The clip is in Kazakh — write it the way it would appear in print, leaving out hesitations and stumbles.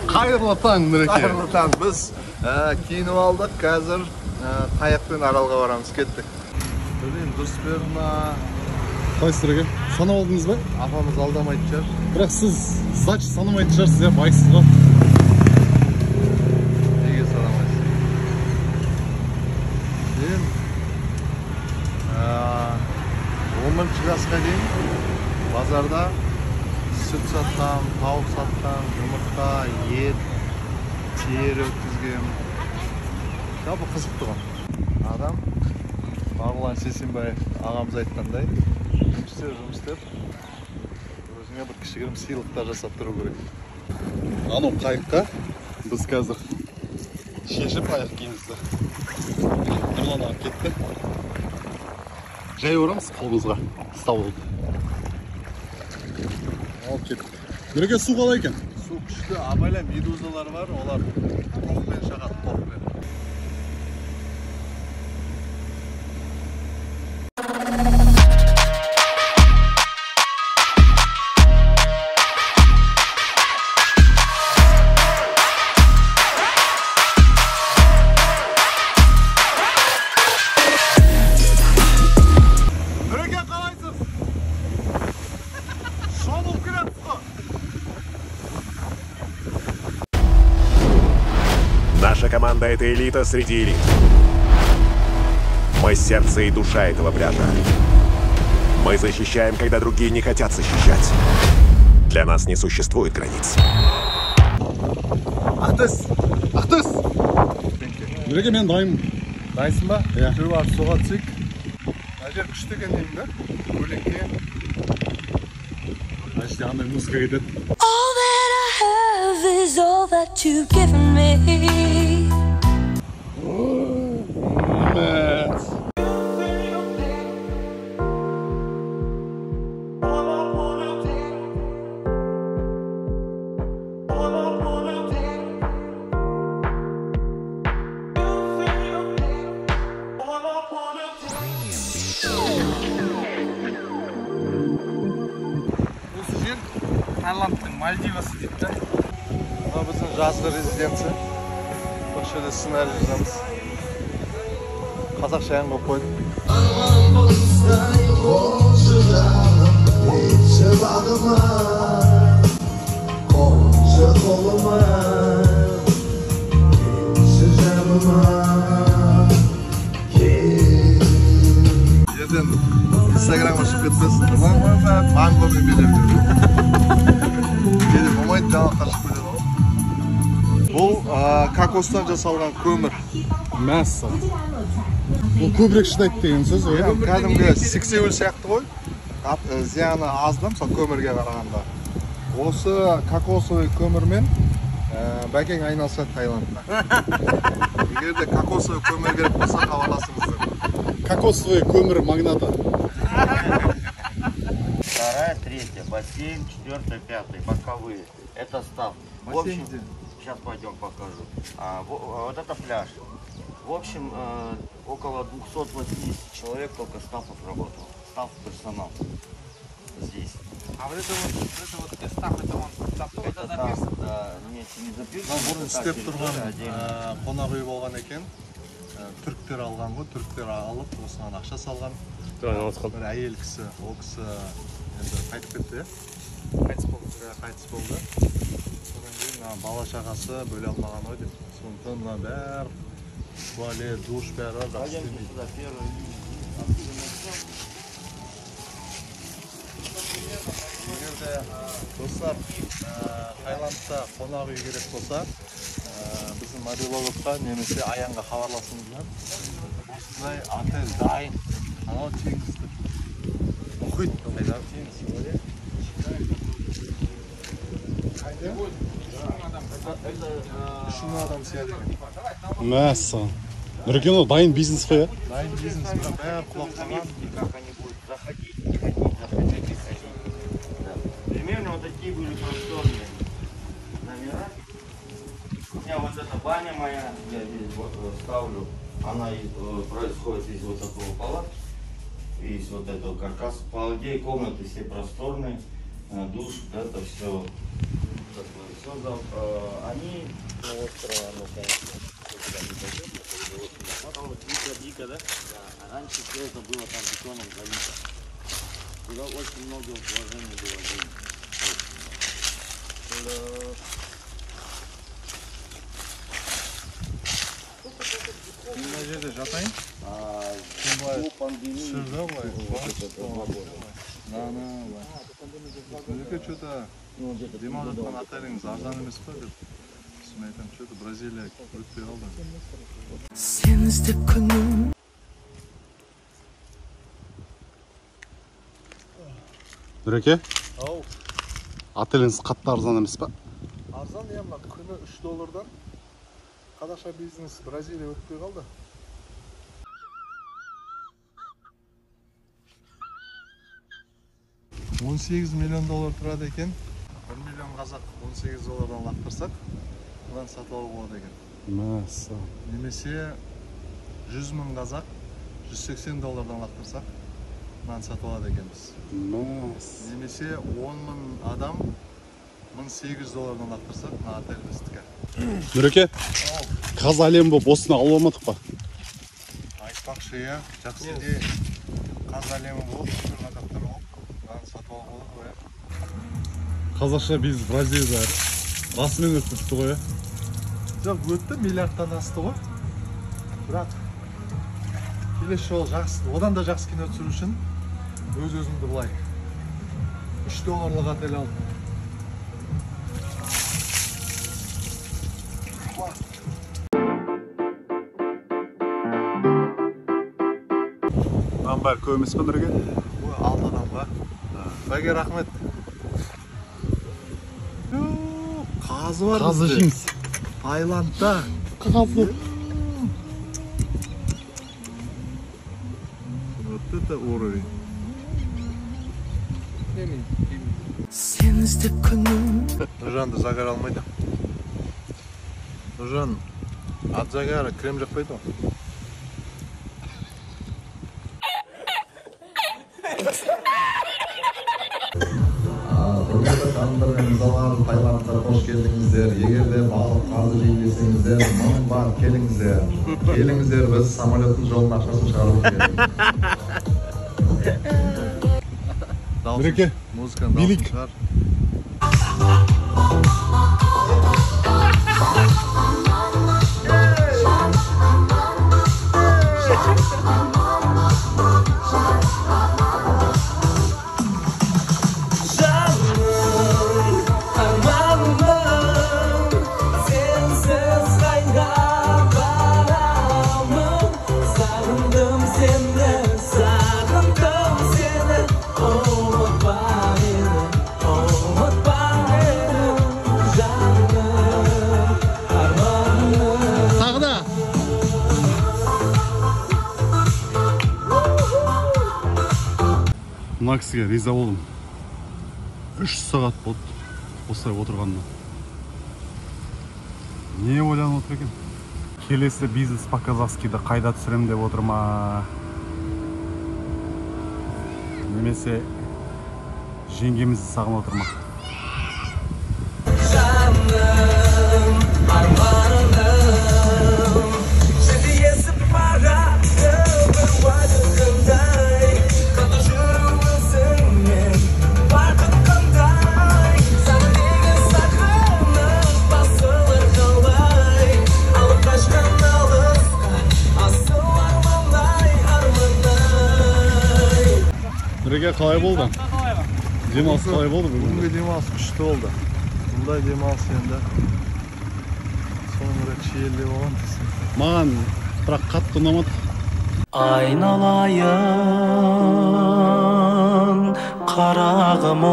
Қайырлы таң, Нұреке. Қайырлы таң. Біз киініп алдық, қазір қайықпен Аралға барамыз, кеттік. Білмеймін, дұрыс берді ма? Қалайсыз, Нұреке? Санап алдыңыз ба? Апамыз алдамайтын шығар. Бірақ сіз сдача санамайтын шығарсыз, иә, байсыз ғой. Неге санамайсыз? Мен 10 жасқа дейін базарда сүт сатқам, тауық сатқам, жұмыртқа, ет, тері өткізгем. Жалпы қызық тұғын. Адам Марғұлан Сейсенбаев ағамыз айтқандай, жұмыс істеп, жұмыс істеп, өзіңе бір кішігірім сыйлықтар жасап тұру керек. Анау қайыққа біз қазір шешіп аяқ киімімізді Нұрлан ағам кетті. Жай орамыз қолымызға ұстап алып. Алып кеттік. Нұреке, су қалай екен? Су күшті, абайла медузалар бар, олар тоқпен шағады, тоқпен. Нұреке, қалайсыз? Шомылып келатсыз ғой. Наша команда – это элита среди элит. Мы сердце и душа этого пляжа. Мы защищаем, когда другие не хотят защищать. Для нас не существует границ. Ақтөс! Ақтөс! Нұреке, мен дайынмын. Дайынсың ба? Иә. Жүріп барып суға түсейік. Мына жер күшті екен деймін да. Көлеңке. Мына жерде андай музыка кетеді. All that I have is all that you've given me. Мә. Осы жер Таиландтың Мальдивасы дейді да. Мына біздің жазғы резиденция. Осы жерде сценарий жазамыз. Қазақша ән қойып қойдық. Ертең Инстаграмға шығып кетпесін. Мангомен билеп жүр. Кейде болмайды, жаңалықтар шығып кетеді ғой. Бұл кокостан жасалған көмір. Мәссаған. Бұл көбірек шыдайды деген сөз ғой. Иә, кәдімгі сексеуіл сияқты ғой. Зияны аз да, мысалы көмірге қарағанда. Осы кокосовый көмірмен бәкең айналысады Таиландта. Егер де кокосовый көмір керек болса, хабарласыңыздар. Кокосовый көмір магнаты. Вторая, третья, бассейн, четвертая, пятая, боковые. Это став. В Бассейн общем, где? сейчас пойдем покажу. Вот это пляж. В общем, около 280 человек только стафов работало. Стаф персонал здесь. А вот это вот где стаф, это он за то, Это за там, пирсом. да, нет, не за пирсом, Бұрын это та істеп территория тұрған отдельно. қонақ үй болған екен. Түріктер алған ғой, түріктер алып, осыған ақша салған. Бір әйел кісі, ол кісі енді қайтып кетті, иә? Қайтыс болды. Иә, қайтыс болды. Содан кейін мына бала шағасы бөле алмаған ғой деп. Сондықтан мына бәрі туалет, душ бәрі бар, бірақ Пойдемте істемейді. сюда, первый линий. Отсюда начнем. Егер де достар Таиландта қонақ үй керек болса, біздің мобилографқа немесе Аянға хабарласыңыздар. Осындай отель дайын. Анау теңізді. Мұхит. Қайда теңіз? Қайда? 3000 адам сияды екен. Мәссаған. Нұреке, мынау дайын бизнес қой, иә? Дайын бизнес, бірақ бәрі құлап қалған. И как они будут заходить, приходить, заходить, приходить. Да. Примерно вот такие были просторные номера. У меня вот эта баня моя, я здесь вот ставлю, она происходит из вот такого палатки, из вот этого каркаса. По идее комнаты все просторные, душ, это все такое все. создал, они на острова, ну, конечно, туда не пойдем, это вот дико-дико, да? Да, а раньше все это было там бетоном залито. Туда очень много вложений было денег. Мына жерде жатайын. По пандемии. Түсір да былай. На, былай. Нұреке, что-то демалып жатқан отеліңіз арзан емес па деп. Сосын айтамын, что-то Бразилия өтпей қалды. Сені іздеп күнім. Нұреке, Ау, отеліңіз қатты арзан емес па? Арзан, иә, мына күні 3 доллардан. Қазақша бизнес Бразилия өтпей қалды. 18 миллион доллар тұрады екен. 1 миллион қазақ 18 доллардан лақтырсақ, бұдан сатып алуға болады екен. Мәссаған. Немесе 100 мың қазақ 180 доллардан лақтырсақ, мынаны сатып алады екенбіз. Мәссаған. Немесе 10 мың адам 1800 доллардан лақтырсақ, мына отель біздікі. Нұреке, Қаз Әлем болып осыны алып алмадық па? Айтпақшы, иә, жақсы идея. Қаз әлемі болып, бүкіл қазақтар болып, мынаны сатып алуға болады ғой, иә. Қазақша бизнес Бразилияда расымен өтіп бітті ғой, иә? Жоқ, өтті, миллиардтан асты ғой. Бірақ келесі жолы жақсы, одан да жақсы кино түсіру үшін өз өзімді былай 3 долларлық отель алдым. Мынаның бәрі көп емес па, Нұреке? Ой, алты адамға. Бәке, рахмет. Қазы бар Қазы бізде. жейміз. Таиландта. Қазы. Вот это уровень. Сені іздеп күнім. Нұржанды загар алмайды. Нұржан от загара крем жақпайды ғой. Құрметті ханымдар мен мырзалар, Таиландқа қош келдіңіздер. Егер де балық қазы жейін десеңіздер, мың бар, келіңіздер. Келіңіздер, біз самолеттің жолының ақшасын шығаруымыз керек. Нұреке, Музыканың дауысын билік. Шығар. Жаным, арманым, сенсіз қайда барамын? Сағындым сені, сағындым сені, ұмытпа мені, ұмытпа мені, жаным, арманым. Тағы да. Мына кісіге риза болдым. 3 сағат болды осылай отырғанына. Не ойланып отыр екен? Келесі «Бизнес по-казахскийді» қайда түсірем деп отыр ма, немесе жеңгемізді сағынып отыр ма? Жаным, арманым, желдей есіп барады бір уақытқандай, қатар жүру өзіңмен бақыт қандай. Саған деген сағынып басылар қалай, алып қашқан алысқа асыл армандай, армандай. Нұреке, қалай болды демалыс, қалай болды бүгін? Бүгінгі демалыс күшті болды. Бұндай демалыс енді соңғы рет Шиеліде болған десем. Маған бірақ қатты ұнамады. Айналайын қарағым.